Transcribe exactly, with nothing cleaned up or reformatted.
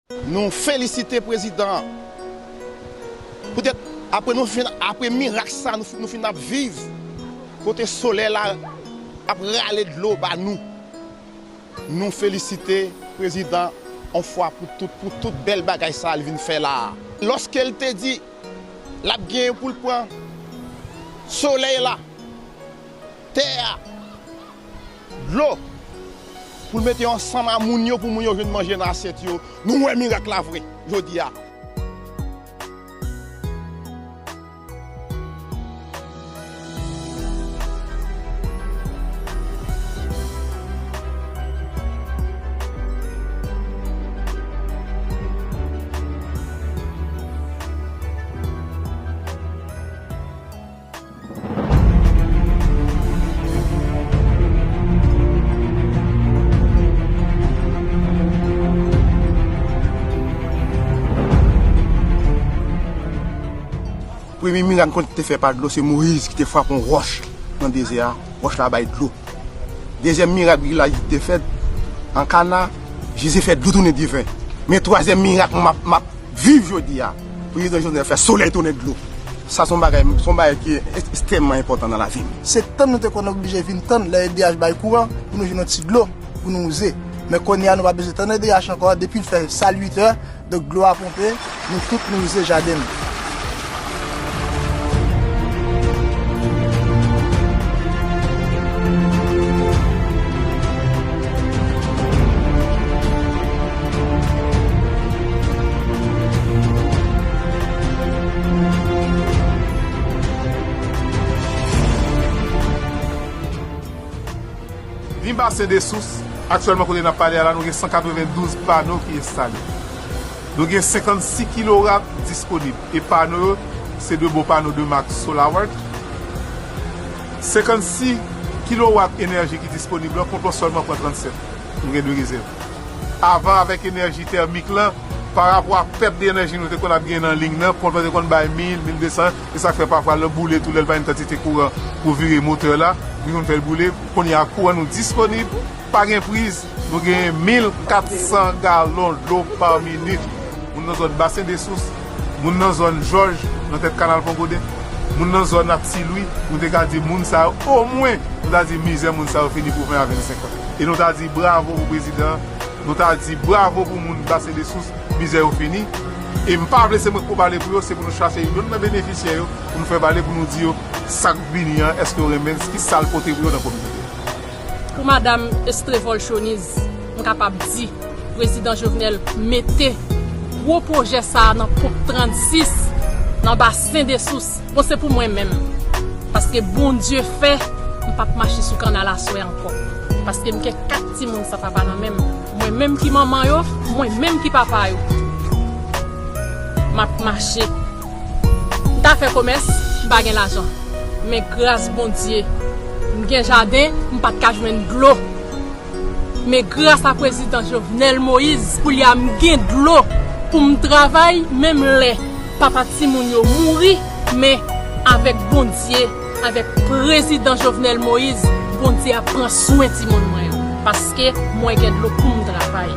Nou felisite prezidan an. Poutèt apre nou fin, apre mirak sa nou, nou fin ap viv, kote solèy la ap rale dlo ba nou. Nou felisite prezidan yon fwa pou tout, pou tout bèl bagay sa l vin fè la a. Lòske l te di l ap genyen pou l pran solèy la, tè a, dlo, pou l mete yo ansanm a moun yo, pou moun yo jwenn manje nan asyèt yo, nou wè mirak la vre jodi a. Premye mirak nou konn te fè pa dlo, se Moyiz ki te frape yon wòch nan dezè a, wòch la bay dlo. Dezyèm mirak ki la te fèt an Kana, Jezi fè dlo tounen diven. Men twazyèm mirak m ap, m ap viv jodi a, prezidan Jovenel fè solèy tounen dlo. Sa se yon bagay, se yon bagay ki es-, ekstrèmman enpòtan nan lavi m. Se tann nou te konn oblije vin tann lè E D H bay kouran pou nou jwenn yon ti dlo pou nou wouze. Men kounye a nou pa bezwen tann E D H ankò, depi l fè sal uit è, donk dlo a ponpe, nou tout nou wouze jaden nou. Ni Basen de Sous, aktyèlman kote n ap pale a la, nou gen san katrevendouz pano ki enstale. Nou gen senkannsis kilowat disponib. E pano yo, se de bon pano de mak Solawat. Senkannsis kilowat enèji ki disponib la, ponp lan sèlman pran trannsèt. Nou gen de rezèv. Avan, avèk enèji tèmik lan, parapò ak pèt de enèji nou te konn ap gen nan liy nan, ponp lan te konn bay mil, mil de san, e sa k fè pafwa l boule tou lè l pa gen kantite kouran pou vire motè la, nou konn fè l boule. Kounye a, kouran nou disponib, pa gen priz, nou genyen mil kat san galon dlo pa minit. Moun nan zòn Basen de Sous, moun nan zòn Jòj, nan tèt kanal Pon Goden, moun nan zòn ak Ti Lwi, nou te ka di moun sa yo, omwen, nou ta di mizè moun sa yo fini pou ven a vennsenk an. E nou ta di bravo pou prezidan an, nou ta di bravo pou moun Basen de Sous, mizè yo fini. E m pa vle se mwen k pou pale pou yo, se pou nou chache youn nan benefisyè yo, pou nou fè pale, pou nou di yo sa k vini an, èske yo renmen, ki sa l pote pou yo nan kominote. Pou madanm Estrevol Choniz, m kapab di, prezidan Jovenel mete gwo pwojè sa a nan ponp trannsis, nan Basen de Sous. Bon, se pou mwen menm. Paske Bondye fè, m p ap mache sou kanal aswè ankò. Paske m gen kat timoun san papa nan men m. Mwen menm ki manman yo, mwen menm ki papa yo. M ap mache. M ta fè komès, m pa gen lajan. Men gras Bondye, m gen jaden, m pa t ka jwenn dlo. Men gras a prezidan Jovenel Moïse, koulye a m gen dlo pou m travay, menm lè papa timoun yo mouri, men avèk Bondye, avèk prezidan Jovenel Moïse, Bondye ap pran swen timoun mwen yo, paske mwen gen dlo pou m travay.